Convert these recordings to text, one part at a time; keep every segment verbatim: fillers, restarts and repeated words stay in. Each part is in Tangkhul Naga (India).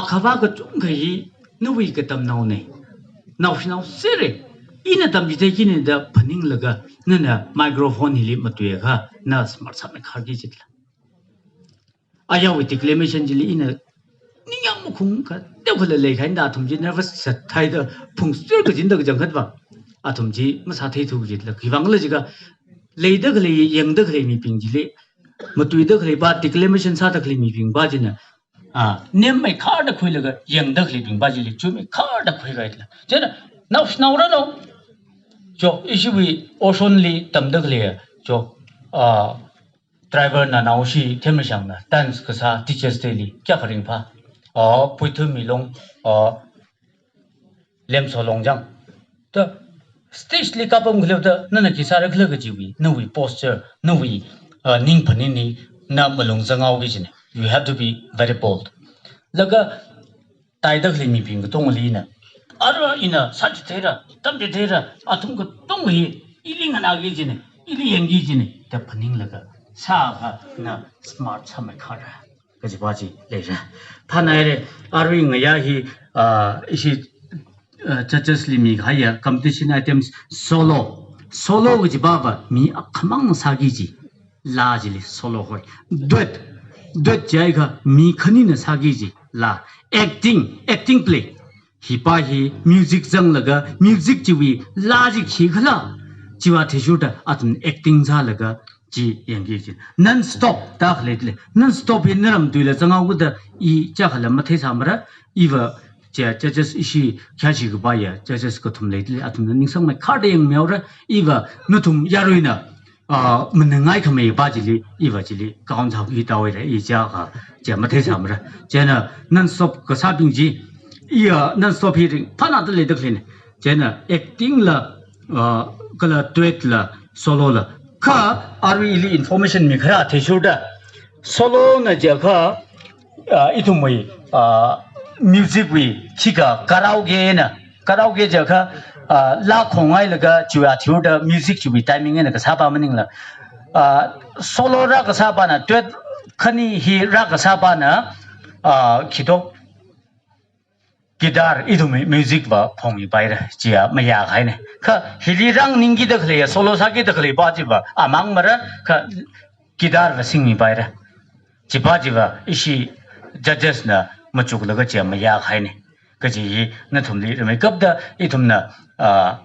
Akhava kachungkha hi nawui katamnaona. Naoshinao sere. Ina tamchithei kina da phaninglaga nana microphone hili matuiakha na smart sāmeikharki jila. Ayarwui declamation chili ina ningyāng makhung kateokhala leikhaina da athum chi nervous zathaida phungser kajin da kachangkhat va. Athum chi masātheithu jila. Khiwuivang khala jiakha leida khalei, yangda khalei mibing chili, matuida khalei va, declamation sāda khalei mibing va china, ah, nemmeikharda khuilaga yangda khaleibing va chili chuimeikharda khuikahai jila. Chieina, naoshinao rālu. Jo, ishiwui ocean li tamda khalei, jo, ah, driver na naoshi Themrishangna dance kasā Teachers' Day li kayākha ringphā. Oh, Puithu Milong, oh, Lemso Longjang. Da stage li kapam khaleo da nana khi sāra khala kajiwui, nawui posture, nawui, uh, ning phaningli na malung zanghaoki jina. You have to be very bold. Laga taida khalei mibing katongli na, ara ina sāchitheira, tamchitheira, athum katonga hi ili nganāki jina, ili yangki jina da phaninglaga sākha na smart sāmeikhara kajiva chi leira. Phānaire, arui ngayā hi, ah, ishi, ah, judges li mikahaiya competition items solo. Solo kajiva va mi akhamang sāki ji. Laa chili solo hoi. Duet. Duet jiakha mi khanina sāki ji. Laa. Acting. Acting play. Hiva hi music zanglaga, music chiwui laa chi khikhala, chiva theishurda athum acting sālaga chi yangki ji. Non-stop da khalei le. Non-stop hi naram tuila zanghaoda i chakhala matheisāmara, iva chi judges ishi khayāshi kapaiya judges kathum leili, athumna ningsangmeikharda yangmihaora, iva nathum yaruina, ah, maningngai khamei va chili, iva chili count sāki da haira, i chakha, chi matheisāmara. Chieina non-stop kasābing chi, iya non-stop hi ringphānāda leida khaleina. Chieina acting la, ah, kala duet la, solo la. Kha arui ili information mikhala theishurda. Solo na jiakha, ah, ithumwui, ah, music wui khikha karaoke na. Karaoke jiakha, ah, laa khonghailaga chiwui athishurda music chiwui timing eina kasāpa maningla. Ah, solo rākasāpana, duet khani hi rākasāpana, ah, khito guitar ithumwui music va phongmipaira, chiya mayākahaina. Kha hili rānganingkida khalei, solo sākida khaleipa chiva amangmara, kha guitar va singmipaira. Chiva chiva ishi judges na machuklaga chiya mayākahaina. Kaji hi nathumli rimeikapta ithumna, ah,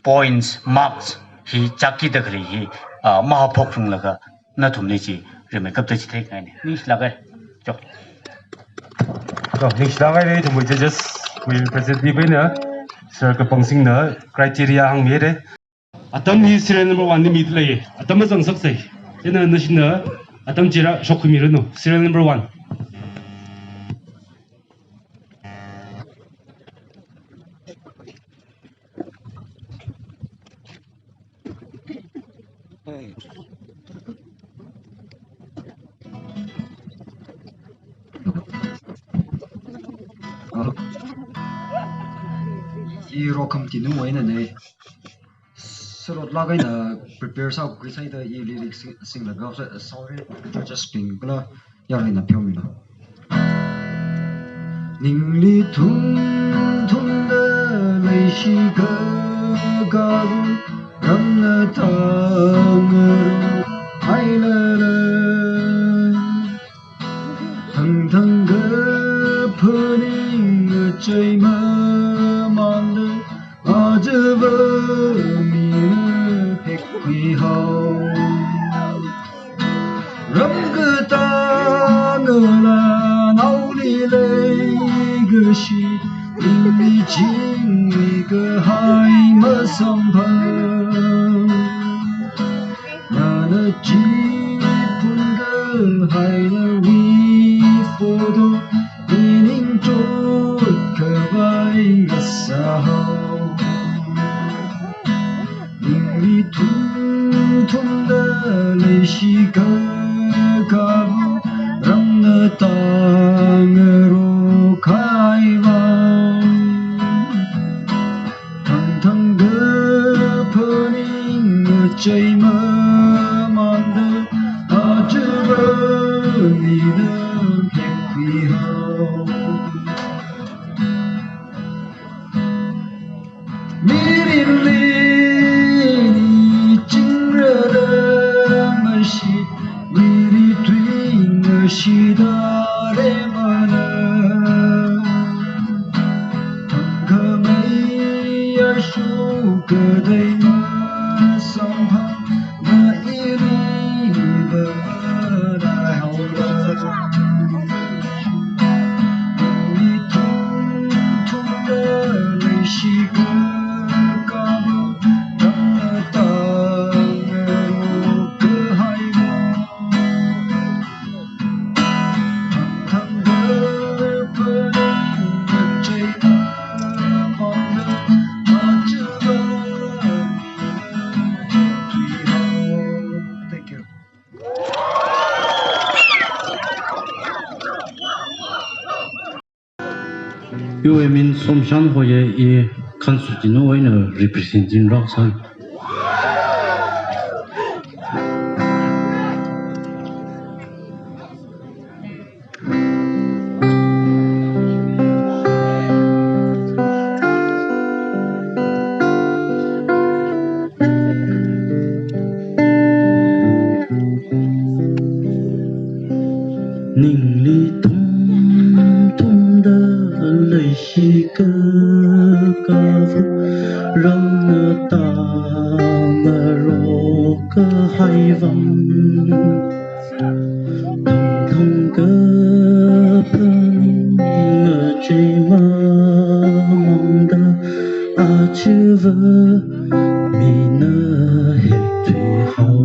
points, marks hi chākkida khalei hi, ah, mahaophok runglaga nathumli chi rimeikapta chitheikahai. Ningshilāka. Chok. Chok, ningshilāka, ithumwui judges wui representative na, Sir Kapangsingna criteria hāngmira. Atam hi serial number one li mida lei. Atam mazangsaksei. Chieina nashina atam chira shokhuimiranu. Serial number one. I rokham tinu eina nei. Sir Otlak eina prepare sākhuisaida i lyrics sing-, singlaga, sorry, just bing kala yaruina pheomilu. Ningli thumthumda leishi kakabu, ramna tangaru hailala. Thangthang kaphaning achei mamānda, ajava mina hekkhuihao. Ram katang ala naoli leikashi, ningli chingri kahai masamphang. Nana chiphun kahai nawui photo, ining chotkhavai ngasāhao. Ningli thumthumda leishi kakabu, ramna tangaru kahai vang. Thangthang kaphaning achei mamānda, ajava mina hekkhuihao. Shida remana, khamei ashu kadai masamphang, na ili bamana haola. Ningli thum thumda leishi kakava, rātang kahai va. Thank you. Iwui ming Somshan hoiya, I Khansu Chinwui eina represent sāra. Ningli thum thumda leishi kakava, rātang marok kahai vang. Thangthang kaphaning achei mamāngda, achiva mina hethui hao.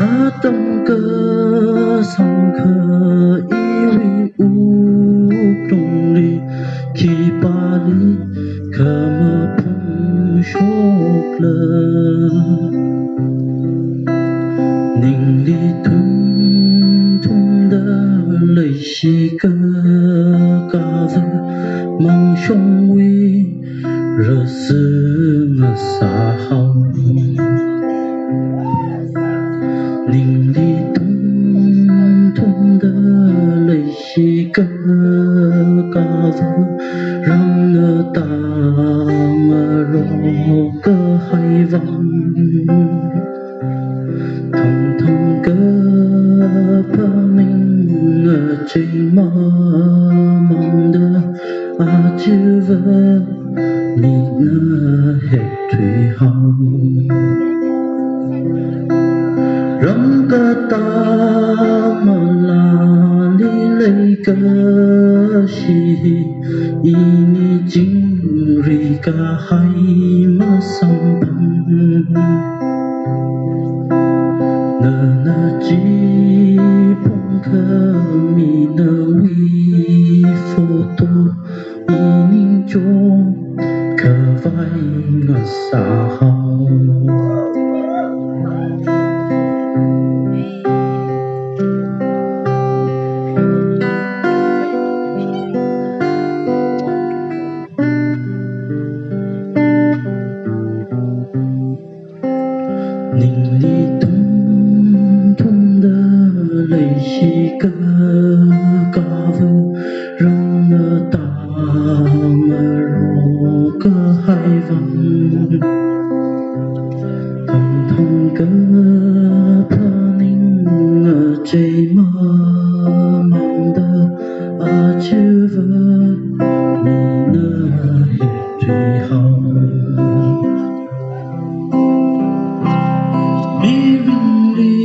Atam kasāngkha iwui wuklungli, khipāli khamapung shokla. Ningli thum thumda leishi kakava, mangshongwui rāsing ngasā hao. Ningli thum thumda leishi kakava, rātang marok kahai vang. Thangthang kaphaning achei mamāngda, achiva mina hethui hao. Rākatā malāli leikashi, ini chingri kahai masamphang. Nana chi phungkhami nawui photo, ining chokhavai ngasā hao. Ningli thum thumda leishi kakava, rātang marok kahai vang. Thangthang kaphaning achei mamāngda, achiva mina hethui hao. Mirinli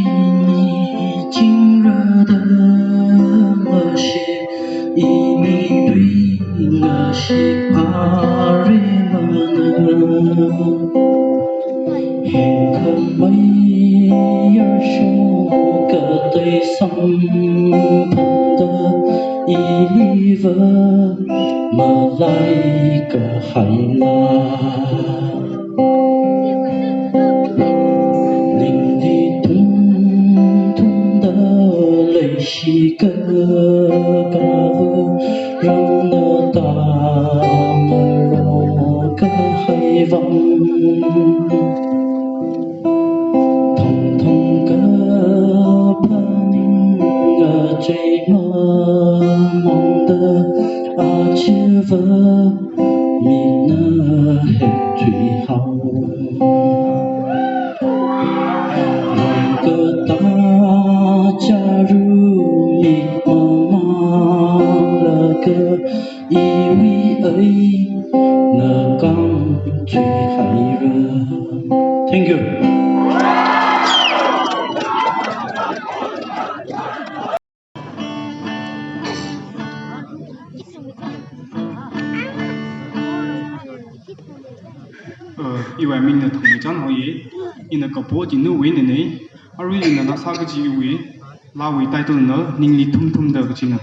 ini chingrada mashi, ini tui ngashi aremana. Hingkhamei yārsho katei samphangda, iliva malai kahaila. Ningli thum thumda leishi kakava, rātang marok kahai vang. Thangthang kaphaning achei mamāngda, achiva mina hethui hao. Thank you. Uh, iwui mingna Thangmeichan hoi. Ina kapo Tinnuwui nene. Arui ina ngasā kajiwui laawui title na Ningli Thumthumda kajina.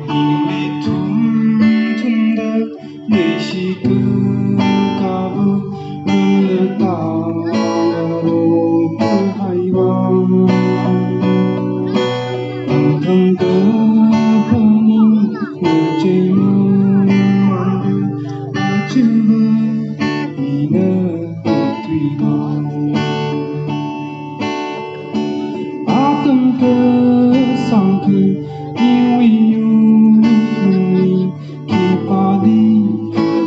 Ningli thumthumda leishikakāva, nana tāngarok kahai vang. Thangthang kaphaning ngacheimamānda, aja va mina thuihaowa. Atam kasāngkha iwui yurli khipāli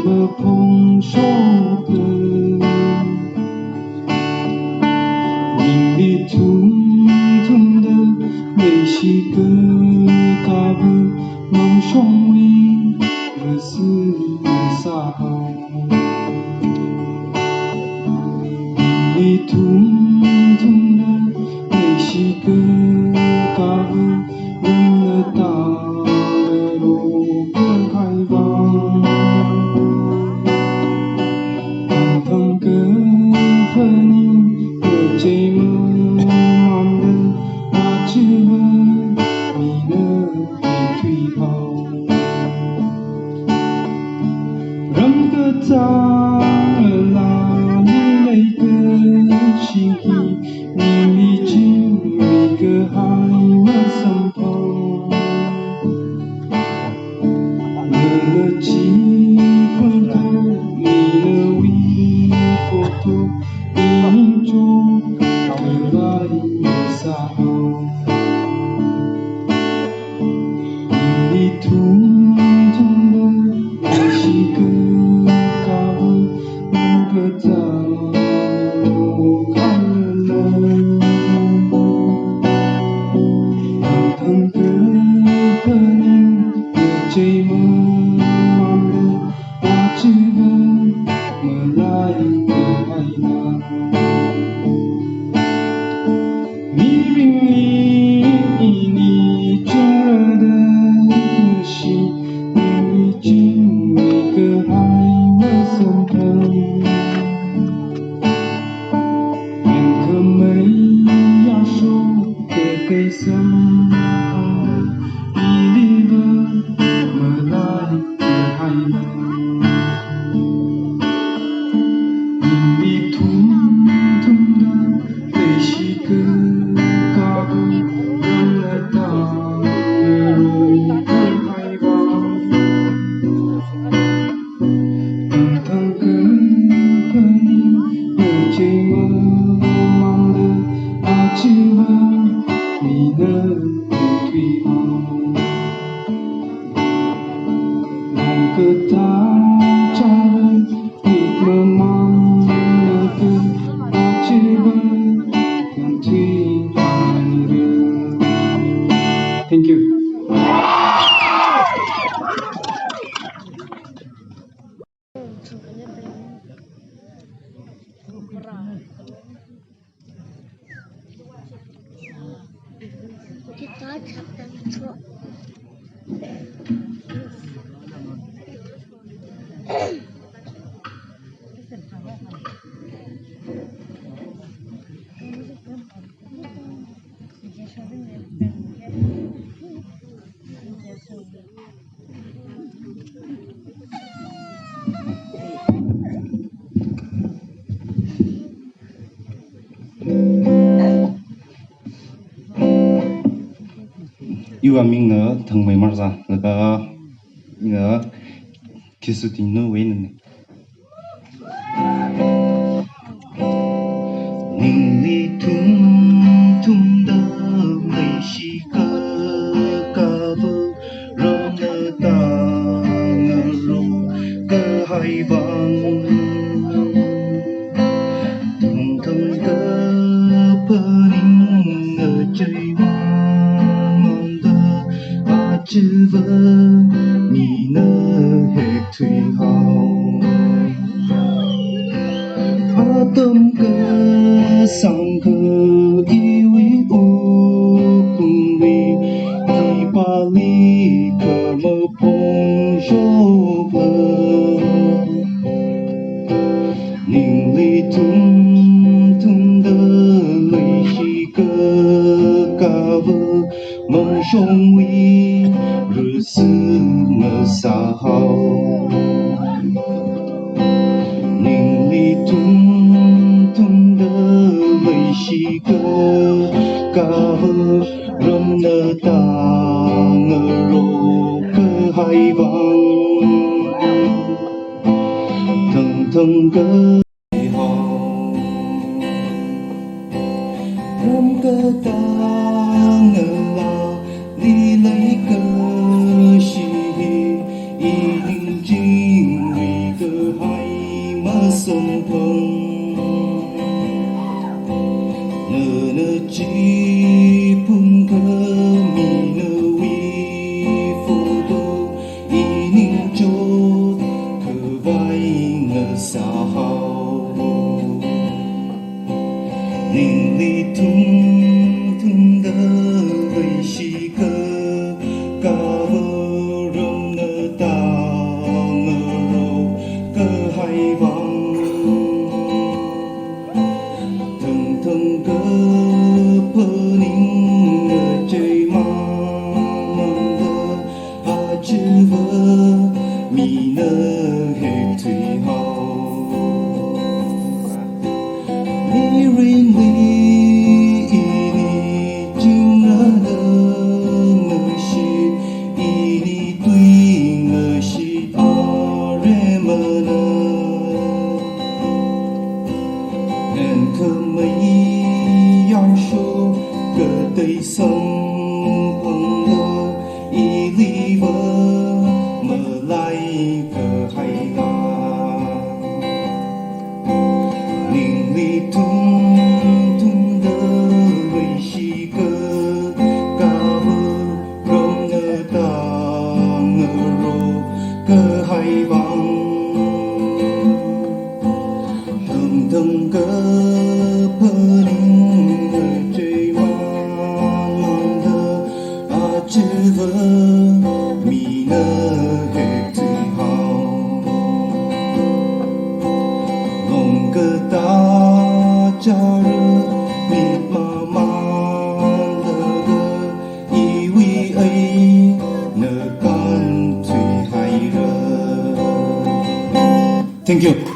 maphongshokta. Ningli thumthumda leishikakāva, mangshongwui rasi sāhao. Ningli thumthumda leishikakāva, nana tāngarok kahai vang. Thangthang kaphaning ngacheimamānda, aja va mina thuihaowa. Ram kachāng alali leikashi hi, ningli chingri kahai masamphang. Nana chi phungtharan nawui photo, ining chotharan sāhao. Ningli thumthumda leishikakāva, nana tāngarok kahai vang. Thangthang kaphaning ngacheimamānda, aja va malai kahai vang. Mirinli ini chingrada nashi, ningli chingri kahai masamphang. Ningkhamei yāshok kakai samphang, ili va malai kahai vang. Ningli thumthumda leishikakāva, nana tāngarok kahai vang. Thangthang kaphaning ngacheimamānda, aja va mina thuihaowa. Lam katā chāra, mik mamānlaga, aja va thuihaira. Thank you. Iwui mingna Thangmei Marza, laga ina Khishu Tinnuwui nene. Ningli thumthumda leishikakāva, nana tāngarok kahai vang. Thangthang kaphaning ngacheimamānda, aja va Pongshokla, ningli thumthumda leishika kava, mangshongwui rusu ngasāhao. Ningli thumthumda leishika kava, ramna tāngarok kahai vang, thangthang kahao. Ram katang ngalāli leikashi hi, ining chingri kahai masamphang. Nana chi phungkhami nawui photo, ining chotkhavai ngasāhao. Ningli thumthumda leishika kava, ramna tāngarok kahai vang, thangthang kaphaning ngacheimang mangda, achiva mina hekthuihao. Mirinli ini chingrāda ngashit, ini tui ngashit aremana. Enkhamei yangsho katei samphangda, iliva malai kahaila. Ningli thumthumda leishika kava, ramna tāngarok kahai vang, thangthang kaphaning ngacheimang mangda, achiva mina hekthuihao. Long katā chara mitmamang laga, iwui eina kānthuihaira. Thank you.